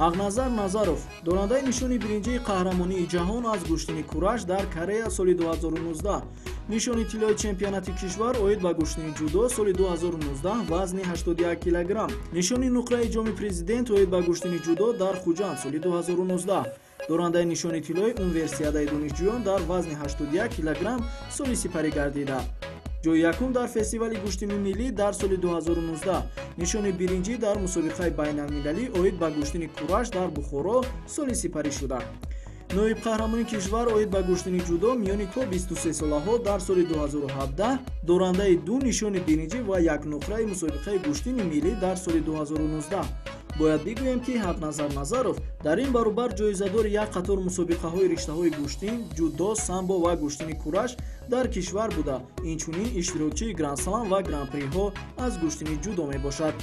Ҳақназар Назаров дорандаи нишони биринҷии қаҳрамонии ҷаҳон аз гӯштини кураш дар Корея соли 2019, нишони тиллои чемпионати кишвар оид ба гӯштини ҷудо соли 2019 вазни 81 килограмм, нишони нуқраи ҷоми президент оид ба гӯштини ҷудо дар Хуҷанд соли 2019, дорандаи нишони тиллои универсиадаи донишҷӯён дар вазни 81 килограмм соли сипарӣ гардида. Ҷои якум дар фестивали гӯштини миллӣ дар соли 2019, нишони биринҷӣ дар мусобиқаи байналмилалӣ оид ба гӯштини кураш дар Бухоро соли сипарӣ шуда. Ноиб қаҳрамони кишвар оид ба гӯштини ҷудо миёни то 23 солаҳо дар соли 2017, дорандаи 2 нишони биринҷӣ ва 1 нуқраи мусобиқаи гӯштини миллӣ дар соли 2019. Бояд бигӯем, ки Ҳақназар Назаров дар ин баробар ҷоизадори як қатор мусобиқаҳои риштаҳои гӯштин, ҷудо, самбо ва гӯштини кураш дар кишвар буда, инчунин иштирокчии грандслам ва гран-приҳо аз гӯштини ҷудо мебошад.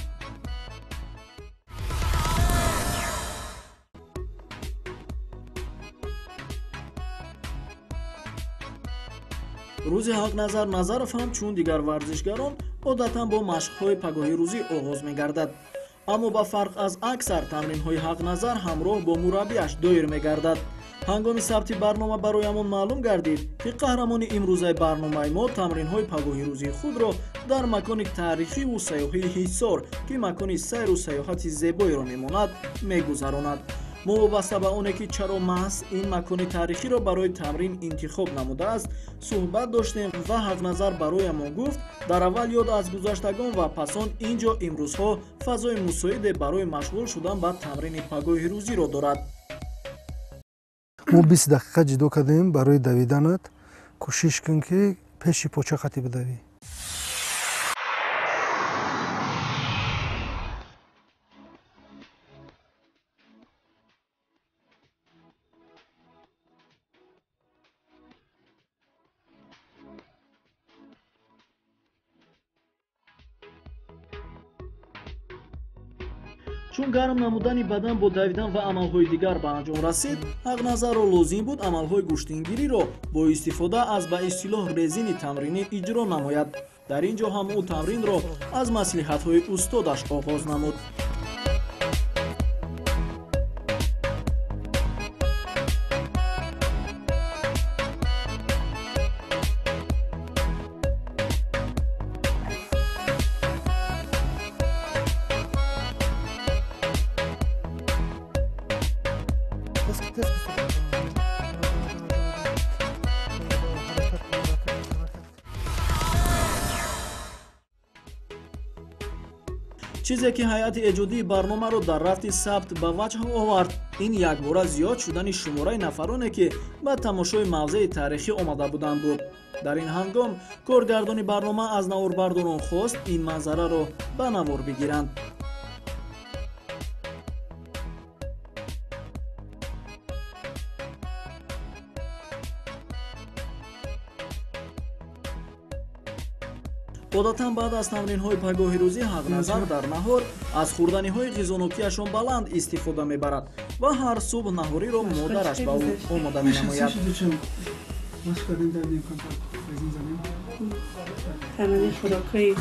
Рӯзи Ҳақназар Назаров ҳам чун дигар варзишгарон одатан бо машқҳои пагоҳи рӯзӣ оғоз мегардад. Аммо ба фарқ аз аксар тамринҳои Ҳақназар ҳамроҳ бо мураббиаш доир мегардад. Ҳангоми сабти барнома бароямон маълум гардид, ки қаҳрамони имрӯзаи барномаи мо тамринҳои пагоҳи рӯзии худро дар макони таърихиву сайёҳии Ҳисор, ки макони сайру сайёҳати зебоеро мемонад, мегузаронад. Мувобаста ба оне ки чаро маҳз ин макони таърихиро барои тамрин интихоб намудааст, суҳбат доштем ва Ҳақназар бароямон гуфт, дар аввал ёд аз гузаштагон ва пас он ин ҷо имрӯзҳо фазои мусоиде барои машғул шудан ба тамрини пагоҳи рӯзиро дорад. Мо 20 дақиқа ҷудо кардем барои давиданат. Кӯшиш кун, ки пеши поча хати бидавӣ. Чун гарм намудани бадан бо давидан ва амалҳои дигар ба анҷом расид, Ҳақназарро лозим буд амалҳои гӯштингириро бо истифода аз ба истилоҳ резини тамринӣ иҷро намояд. Дар ин ҷо ҳам ӯ тамринро аз маслиҳатҳои устодаш оғоз намуд. Чизе ки ҳайати эҷодии барномаро дар рафти сабт ба ваҷҳ овард, ин якбора зиёд шудани шумораи нафароне, ки ба тамошои мавзеи таърихӣ омада буданд буд. Дар ин ҳангом коргардони барнома аз наворбардорон хост ин манзараро ба навор бигиранд. Одатан баъд аз тамринҳои пагоҳи рӯзӣ Ҳақназар дар наҳор аз хӯрданиҳои ғизонокиашон баланд истифода мебарад ва ҳар субҳ наҳориро модараш ба ӯ омода менамояд. Тамоми хӯрокҳои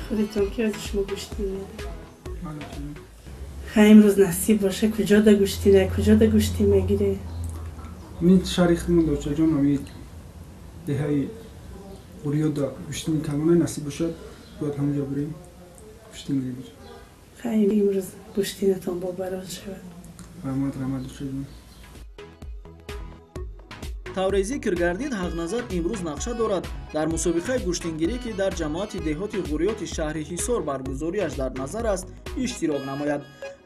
худатон ки аз шумо гӯштин медиҳад. Имрӯз насиб боша, куҷо да гӯштина, куҷо да гӯштин мегирӣ? Мин шаҳри худмон Дочаҷон, ами деҳаи Ғуриёда гӯштини калона насиб бошад, бояд ҳамонҷо бирем гӯштин гирем. Хайр, имрӯз гӯштинатон бобарот шавад. Раҳмат, раҳмат, Дочаҷон. Тавре зикр гардид, Ҳақназар имрӯз нақша дорад дар мусобиқаи гӯштингирӣ, ки дар ҷамоати деҳоти Ғуриёти шаҳри Ҳисор баргузориаш дар назар аст, иштирок намояд.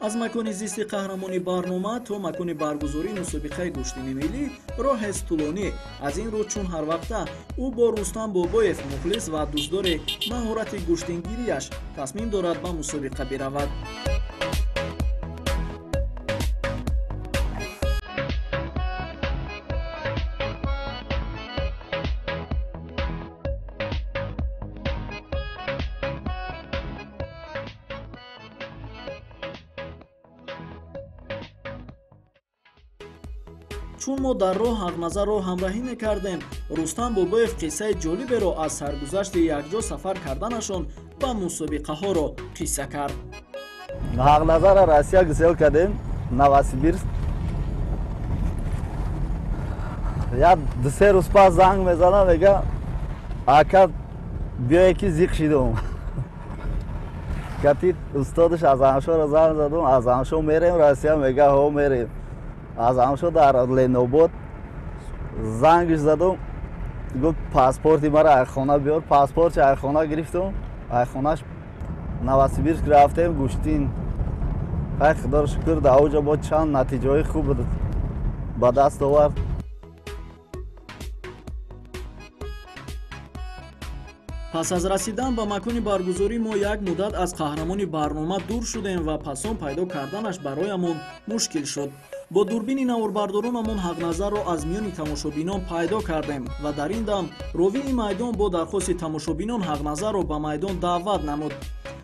Аз макони зисти қаҳрамони барнома то макони баргузории мусобиқаи гӯштини миллӣ роҳест тӯлонӣ. Аз ин рӯ чун ҳар вақта ӯ бо Рустам Бобоев мухлис ва дӯстдори маҳорати гӯштингирияш тасмим дорад ба мусобиқа биравад. Чун мо дар роҳ Ҳақназарро ҳамроҳӣ мекардем, Рустам Бобоев қиссаи ҷолиберо аз саргузашти якҷо сафар карданашон ба мусобиқаҳоро қисса кард. Ҳақназара Россия гусел кардем, Новосибирск. Як 2-3 рӯз пас занг мезанам, мега ака биёе ки зиқ шидум. Кати устодаш Азамшоро занг задум, Азамшо мерем Россия, мега ҳо мерем. Азамшо дар Ленобод зангш задум, гуфт паспорти мара айхона биёр. Паспортши айхона гирифтум, айхонаш Новосибирск рафтем гӯштин. Хай худоро шукр, дар оҷа бо чанд натиҷаҳои хуб ба даст овард. Пас аз расидан ба макони баргузорӣ мо як муддат аз қаҳрамони барнома дур шудем ва пасон пайдо карданаш бароямон мушкил шуд. Бо дурбини наворбардоронамон Ҳақназарро аз миёни тамошобинон пайдо кардем ва дар ин дам ровии майдон бо дархости тамошобинон Ҳақназарро ба майдон даъват намуд.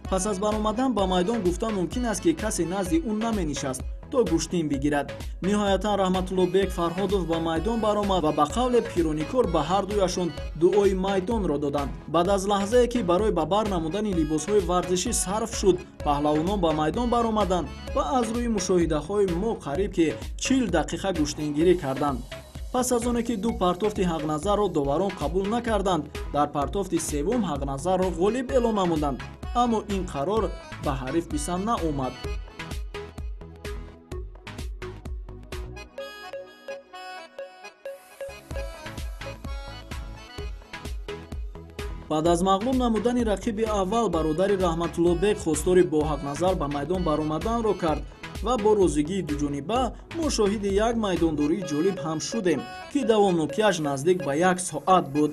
Пас аз баромадан ба майдон гуфтан мумкин аст, ки касе назди ӯ наменишаст то гӯштин бигирад. Ниҳоятан Раҳматуллобек Фарҳодов ба майдон баромад ва ба қавле пироникор ба ҳардуяшон дуои майдонро доданд. Баъд аз лаҳзае ки барои ба бар намудани либосҳои варзишӣ сарф шуд, паҳлавонон ба майдон баромаданд ва аз рӯи мушоҳидаҳои мо қариб ки 40 дақиқа гӯштингирӣ карданд. Пас аз оне ки ду партофти Ҳақназарро доварон қабул накарданд, дар партофти севум Ҳақназарро ғолиб эълон намуданд, аммо ин қарор ба ҳариф писанд наомад. Баъд аз мағлуб намудани рақиби аввал, бародари Раҳматуллобек хостори бо Ҳақназар ба майдон баромаданро кард ва бо розигии дуҷониба мо шоҳиди як майдондории ҷолиб ҳам шудем, ки давомнокиаш наздик ба 1 соат буд.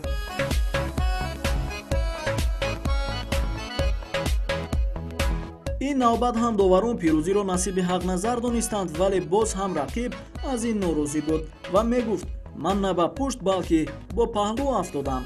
Ин навбат ҳам доварон пирӯзиро насиби Ҳақназар донистанд, вале боз ҳам рақиб аз ин норозӣ буд ва мегуфт ман на ба пушт, балки бо паҳлӯ афтодам.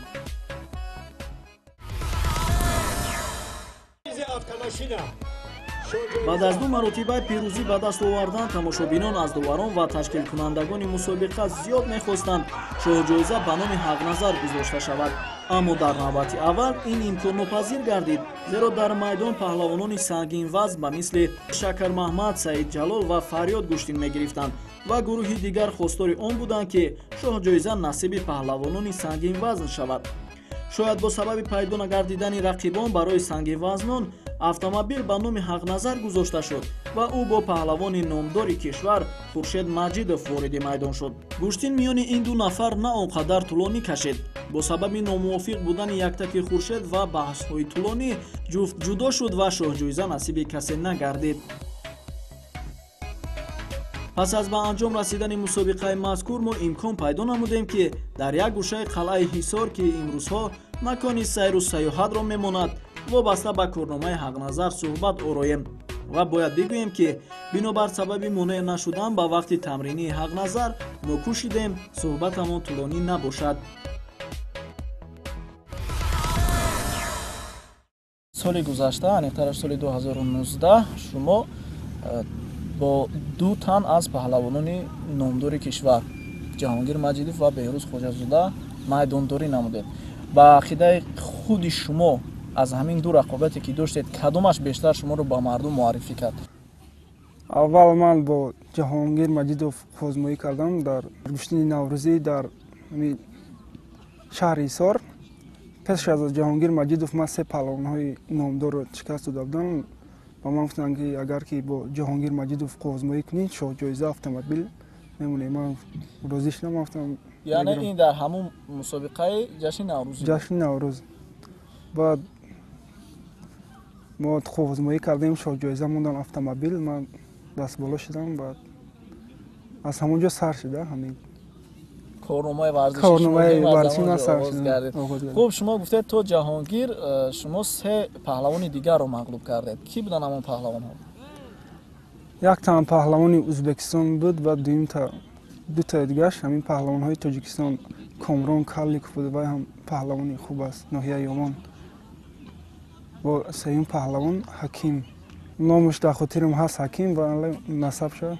Баъд аз ду маротиба пирӯзӣ ба даст овардан, тамошобинон аз доварон ва ташкилкунандагони мусобиқа зиёд мехостанд шоҳҷоиза ба номи Ҳақназар гузошта шавад. Аммо дар навбати аввал ин имконнопазир гардид, зеро дар майдон паҳлавонони сангинвазн ба мисли Шакармаҳмад, Саидҷалол ва Фарёд гӯштин мегирифтанд ва гурӯҳи дигар хостори он буданд, ки шоҳҷоиза насиби паҳлавонони сангинвазн шавад. Шояд бо сабаби пайдо нагардидани рақибон барои сангинвазнон автомобил ба номи Ҳақназар гузошта шуд ва ӯ бо паҳлавони номдори кишвар Хуршед Маҷидов вориди майдон шуд. Гӯштин миёни ин ду нафар на он қадар тӯлонӣ кашид. Бо сабаби номувофиқ будани яктаки Хуршед ва баҳсҳои тӯлонӣ ҷуфт ҷудо шуд ва шоҳҷоиза насиби касе нагардид. Пас аз ба анҷом расидани мусобиқаи мазкур мо имкон пайдо намудем, ки дар як гӯшаи қалъаи Ҳисор, ки имрӯзҳо макони сайру сайёҳатро мемонад, вобаста ба корномаи Ҳақназар суҳбат ороем. Ва бояд бигӯем, ки бинобар сабаби монеъ нашудан ба вақти тамринии Ҳақназар мо кӯшидем суҳбатамон тӯлонӣ набошад. Соли гузашта, аниқтараш соли 2019, шумо бо ду тан аз паҳлавонони номдори кишвар Ҷаҳонгир Маҷидов ва Беҳрӯз Хоҷазода майдондорӣ намудед. Ба ақидаи худи шумо аз ҳамин ду рақобате ки доштед, кадомаш бештар шуморо ба мардум муаррифӣ кард? Аввал ман бо Ҷаҳонгир Маҷидов озмоӣ кардам дар гӯштини наврӯзӣ дар шаҳри Ҳисор. Пеш аз Ҷаҳонгир Маҷидов ман 3 паҳлавонҳои номдорро шикаст дода будам. Ба ман гуфтанд, ки агар ки бо Ҷаҳонгир Маҷидов озмоӣ кунӣ, шоҳҷоиза автомобил мемонӣ. Ман розӣ шудам, гуфтам. Яъне ин дар ҳамун мусобиқаи ҷашни Наврӯзӣ? Ҷашни Наврӯз. Баъд мо озмоӣ кардем, шоҳҷоиза мондан автомобил, ман дастболо шудам. Баъд аз ҳамон ҷо сар шуда ҳамин корномаи варзиши шумо. Хуб, шумо гуфтед то Ҷаҳонгир шумо 3 паҳлавони дигарро мағлуб кардед. Кӣ буданд ҳамон паҳлавонҳо? Як тан паҳлавони Ӯзбекистон буд ва дутаи дигараш ҳамин паҳлавонҳои Тоҷикистон. Комрон Калликов буд, вай ҳам паҳлавони хуб аст, ноҳияи Ёмон. Бо сеюм паҳлавон Ҳаким, номаш дар хотирам ҳаст Ҳаким, ва насабша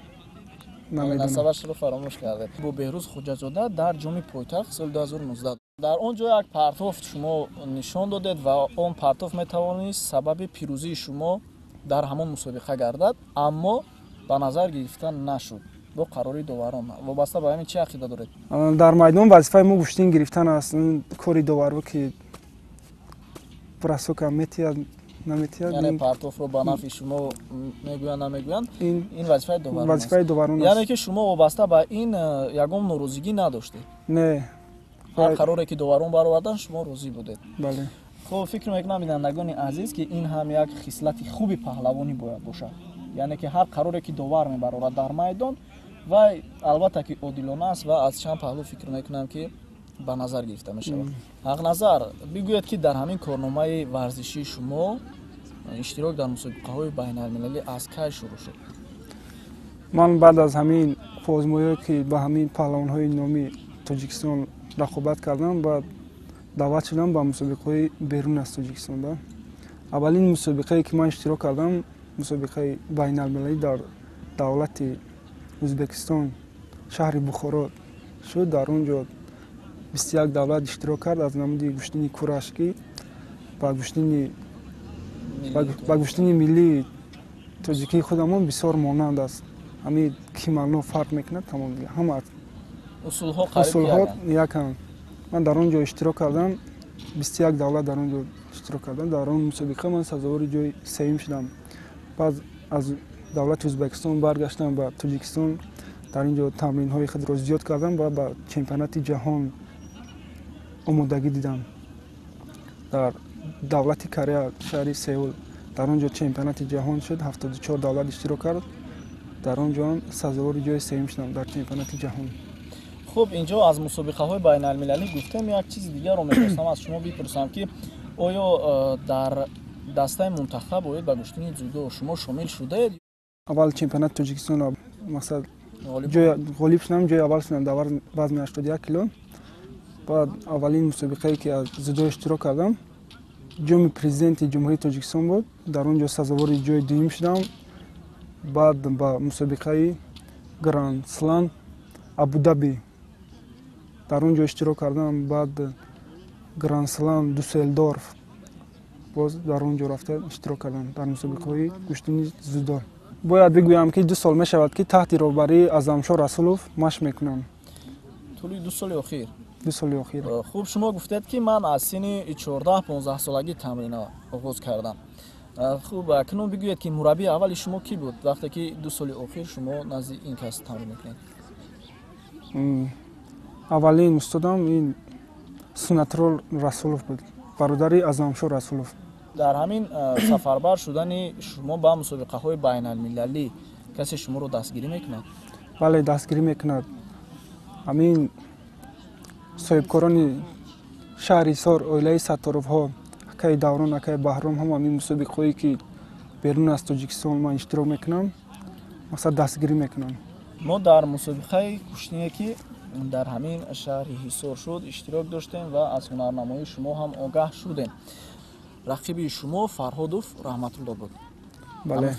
насабашро фаромӯш кардед. Бо Беҳрӯз Хоҷазода дар ҷоми пойтахт соли 2019 дар он ҷо як партофт шумо нишон додед ва он партофт метавонист сабаби пирӯзии шумо дар ҳамон мусобиқа гардад, аммо ба назар гирифта нашуд бо қарори доварон. Вобаста ба ҳамин чӣ ақида доред? Дар майдон вазифаи мо гӯштин гирифтан аст. Кори доварро ки бросока метиҳад, наметиҳад, яъне партофро ба нафъи шумо мегӯянд, намегӯянд, ин вазифаи доварон, вазифаи доварон аст. Яъне ки шумо вобаста ба ин ягон норозигӣ надоштед? Не, ҳар қароре ки доварон бароварданд, шумо розӣ будед. Бале. Хуб, фикр мекунам, бинандагони азиз, ки ин ҳам як хислати хуби паҳлавонӣ бояд бошад, яъне ки ҳар қароре ки довар мебарорад дар майдон, вай албатта ки одилона аст ва аз чанд паҳлӯ фикр мекунам ки ба назар гирифта мешавад. Ҳақназар, бигӯяд ки дар ҳамин корномаи варзишии шумо иштирок дар мусобиқаҳои байналмилалӣ аз кай шурӯъ шуд? Ман баъд аз ҳамин озмоиҳое ки ба ҳамин паҳлавонҳои номи Тоҷикистон рақобат кардам, баъд даъват шудам ба мусобиқаҳои берун аз Тоҷикистон. Аввалин мусобиқае ки ман иштирок кардам, мусобиқаи байналмилалӣ дар давлати Ӯзбекистон, шаҳри Бухоро шуд. Дар он ҷо 21 давлат иштирок кард аз намуди гӯштини кураш, ки ба гӯштини миллии тоҷикии худамон бисёр монанд аст. Ҳамин кимано фарқ мекунад, тамом, ҳама усулҳо яканд. Ман дар он ҷо иштирок кардам, 21 давлат дар он ҷо иштирок кардам. Дар он мусобиқа ман сазовори ҷои сеюм шудам. Баъд аз давлати Ӯзбекистон баргаштам ба Тоҷикистон, дар ин ҷо тамринҳои худро зиёд кардам ва ба чемпионати ҷаҳон омодагӣ дидам дар давлати Корея, шаҳри Сеул. Дар он ҷо чемпионати ҷаҳон шуд, 74 давлат иштирок кард. Дар он ҷо ҳам сазовори ҷои сеюм шудам дар чемпионати ҷаҳон. Хуб, инҷо аз мусобиқаҳои байналмилалӣ гуфтем, як чизи дигарро мехостам аз шумо бипурсам, ки оё дар дастаи мунтахаб оид ба гӯштини дзюдо шумо шомил шудаед? Аввал чемпионати Тоҷикистонро мақсад ғолиб шудам, ҷои аввал шудам дар вазни 81 кило. Баъд аввалин мусобиқае ки аз дзюдо иштирок кардам, ҷоми президенти Ҷумҳурии Тоҷикистон буд. Дар он ҷо сазовори ҷои дуюм шудам. Баъд ба мусобиқаи Гранд Слам Абудаби дар он ҷо иштирок кардам. Баъд Гранд Слам Дюссельдорф, боз дар он ҷо рафта иштирок кардам дар мусобиқаҳои гӯштини дзюдо. Бояд бигӯям ки 2 сол мешавад ки таҳти роҳбарии Азамшо Расулов машқ мекунам. Тӯли 2 соли охир? 2 соли охир. Хуб, шумо гуфтед ки ман аз синни 14-15 солагӣ тамрин оғоз кардам. Хуб, акнун бигӯед ки мураббии аввали шумо кӣ буд вақте ки 2 соли охир шумо назди ин кас тамрин мекунед? Аввалин устодам ин Суннатрол Расулов буд, бародари Азамшо Расулов. Дар ҳамин сафарбар шудани шумо ба мусобиқаҳои байналмилалӣ касе шуморо дастгирӣ мекунад? Бале, дастгирӣ мекунад. Ҳамин соҳибкорони шаҳри Ҳисор, оилаи Сатторовҳо, акаи Даврон, акаи Баҳром, ҳама ҳамин мусобиқаҳое ки берун аз Тоҷикистон ман иштирок мекунам, мақсад дастгирӣ мекунам. Мо дар мусобиқаи куштине ки дар ҳамин шаҳри Ҳисор шуд иштирок доштем ва аз ҳунарнамоии шумо ҳам огаҳ шудем. Рақиби шумо Фарҳодов Раҳматулло буд. Бале,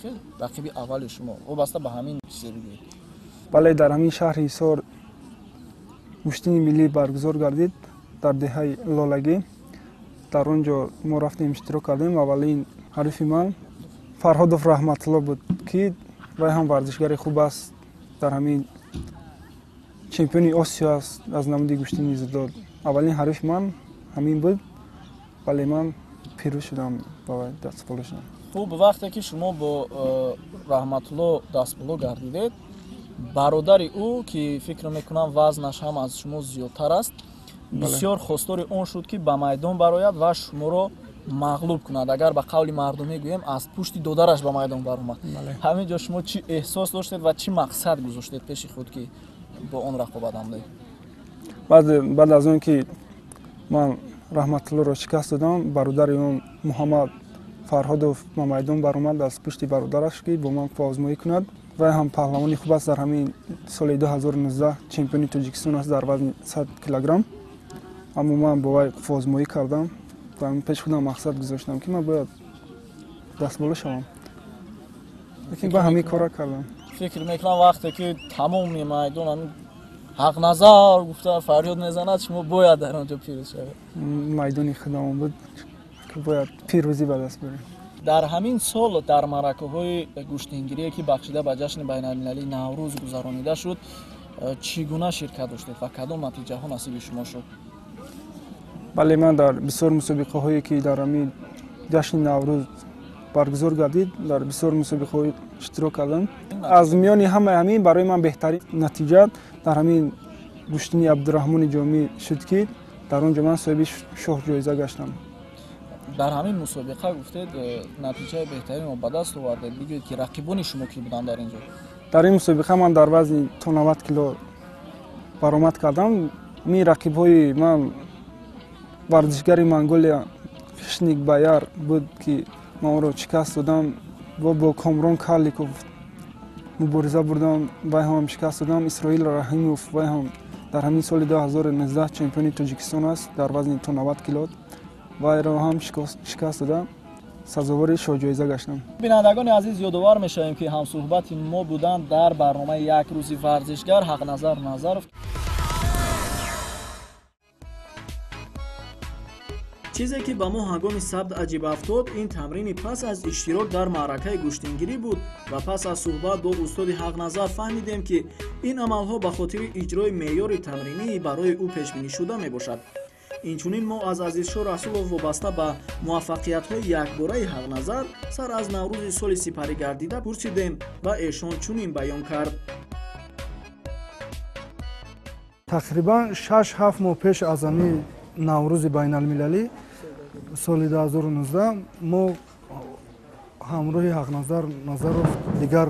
рақиби аввали шумо. Вобаста ба ҳамин чизе бигӯед. Бале, дар ҳамин шаҳри Ҳисор гӯштини миллӣ баргузор гардид дар деҳаи Лолагӣ. Дар он ҷо мо рафтем, иштирок кардем. Аввалин ҳарифи ман Фарҳодов Раҳматулло буд, ки вай ҳам варзишгари хуб аст, дар ҳамин чемпиони Осиё аст аз намуди гӯштини дзюдо. Аввалин ҳарифи ман ҳамин буд, вале ман пирӯз шудам, ба вай дастболо шудам. Хуб, вақте ки шумо бо Раҳматулло дастболо гардидед, бародари ӯ, ки фикр мекунам вазнаш ҳам аз шумо зиёдтар аст, бисёр хостори он шуд ки ба майдон барояд ва шуморо мағлуб кунад. Агар ба қавли мардумӣ гӯем, аз пушти додараш ба майдон баромад. Ҳамин ҷо шумо чӣ эҳсос доштед ва чӣ мақсад гузоштед пеши худ ки бо он рақобат намудед? Баъд аз он ки ман Раҳматуллоро шикаст додам, бародари он Муҳаммад Фарҳодов ба майдон баромад аз пушти бародараш ки бо ман озмоӣ кунад. Вай ҳам паҳлавони хуб аст, дар ҳамин соли 2019 чемпиони Тоҷикистон аст дар вазни 100 килограмм. Аммо ман бо вай озмоӣ кардам ва пеш худам мақсад гузоштам ки ман бояд дастболо шавам. Лекин ба ҳамин кора кардам. Фикр мекунам вақте ки тамоми майдон ҳамин Ҳақназар гуфта фарёд мезанад, шумо бояд дар он ҷо пирӯз шавед. Майдони худамон буд ки бояд пирӯзӣ ба даст биёрем. Дар ҳамин сол дар маъракаҳои гӯштингирие, ки бахшида ба ҷашни байналмилалии Наврӯз гузаронида шуд, чӣ гуна ширкат доштед ва кадом натиҷаҳо насиби шумо шуд? Бале, ман дар бисёр мусобиқаҳое, ки дар ҳамин ҷашни Наврӯз баргузор гардид, дар бисёр мусобиқаҳо иштирок кардам. Аз миёни ҳамаи ҳамин барои ман беҳтарин натиҷа дар ҳамин гӯштини Абдураҳмони Ҷомӣ шуд, ки дар он ҷо ман соҳиби шоҳҷоиза гаштам. Дар ҳамин мусобиқа гуфтед, натиҷаи беҳтаринро ба даст овардед. Бигӯед, ки рақибони шумо кӣ буданд дар ин ҷо? Дар ин мусобиқа ман дар вазни то 90 кило баромад кардам. Ин рақибҳои ман варзишгари Монголия Хишник Баяр буд, ки ман онро шикаст додам, ва бо Комрон Карликов мубориза бурдам, вай ҳам шикаст додам. Исроил Раҳимов, вай ҳам дар ҳамин соли 2019 чемпиони Тоҷикистон аст дар вазни то 90 кило, вайро ҳам шикаст додам, сазовори шоҳҷоиза гаштам. Бинандагони азиз, ёдовар мешавем, ки ҳамсӯҳбати мо буданд дар барномаи «Як рӯзи варзишгар» Ҳақназар Назаров. Чизе ки ба мо ҳангоми сабт аҷиб афтод, ин тамрини пас аз иштирок дар маъракаи гӯштингирӣ буд ва пас аз суҳбат бо устоди Ҳақназар фаҳмидем, ки ин амалҳо ба хотири иҷрои меъёри тамринии барои ӯ пешбинишуда мебошад. Инчунин мо аз Азизшоҳ Расулов вобаста ба муваффақиятҳои якбораи Ҳақназар сар аз Наврӯзи соли сипарӣ гардида пурсидем ва эшон чунин баён кард. Тақрибан 6-7 моҳ пеш аз ҳамин Наврӯзи байналмилалӣ соли 2019 мо ҳамроҳи Ҳақназар Назаров, дигар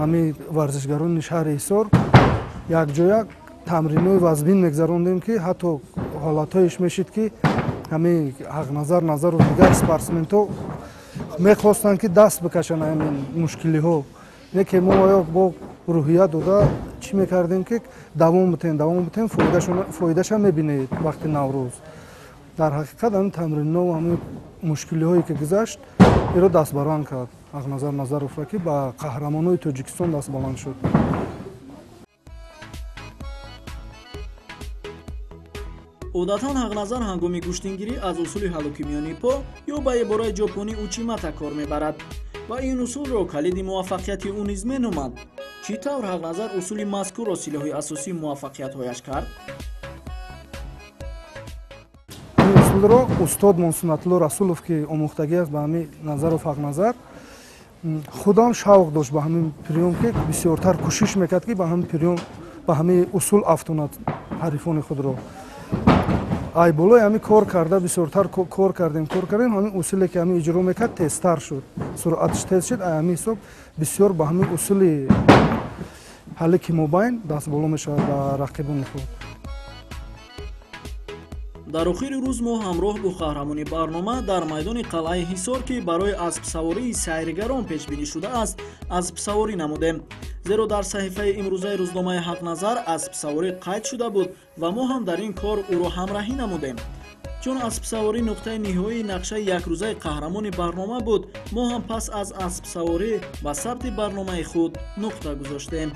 ҳамин варзишгарони шаҳри Ҳисор якҷоя тамринҳои вазбин мегузарондем, ки ҳатто ҳолатҳоеш мешид, ки ҳамин Ҳақназар Назаров, дигар спортсментҳо мехостанд, ки даст бикашанд ҳамин мушкилиҳо. Не ки мо оё бо рӯҳия дода чӣ мекардем, ки давом битем, давом битем, фоидаша мебинед вақти Наврӯз. Дар ҳақиқат ҳамин тамринҳо, ҳамин мушкилиҳое ки гузашт, иро дастбаланд кард Ҳақназар Назаровро, ки ба қаҳрамонҳои Тоҷикистон дастбаланд шуд. Одатан Ҳақназар ҳангоми гӯштингирӣ аз усули ҳалуки миёни по ё ба ибораи ҷопонӣ учимата кор мебарад ва ин усулро калиди муваффақияти ӯ низ меноманд. Чӣ тавр Ҳақназар усули мазкурро силоҳи асосии муваффақиятҳояш кард? Ин усулро устод Монсунатулло Расулов, ки омӯхтагӣ аст ба ҳамин Назаров Ҳақназар, худам шавқ дошт ба ҳамин приём, ки бисёртар кӯшиш мекард, ки ба ҳамин приём, ба ҳамин усул афтонад ҳарифони худро. Ай болои ҳамин кор карда, бисёртар кор кардем, кор кардем, ҳамин усуле ки ҳамин иҷро мекард, тезтар шуд, суръаташ тез шуд. Ай ҳамин ҳисоб бисёр ба ҳамин усули ҳалики мобайн дастболо мешавад ба рақибони худ. Дар охири рӯз мо ҳамроҳ бо қаҳрамони барнома дар майдони қалъаи Ҳисор, ки барои аспсавории сайргарон пешбинӣ шудааст, аспсаворӣ намудем, зеро дар саҳифаи имрӯзаи рӯзномаи Ҳақназар аспсаворӣ қайд шуда буд ва мо ҳам дар ин кор ӯро ҳамраҳӣ намудем. Чун аспсаворӣ нуқтаи ниҳоии нақшаи якрӯзаи қаҳрамони барнома буд, мо ҳам пас аз аспсаворӣ ба сабти барномаи худ нуқта гузоштем.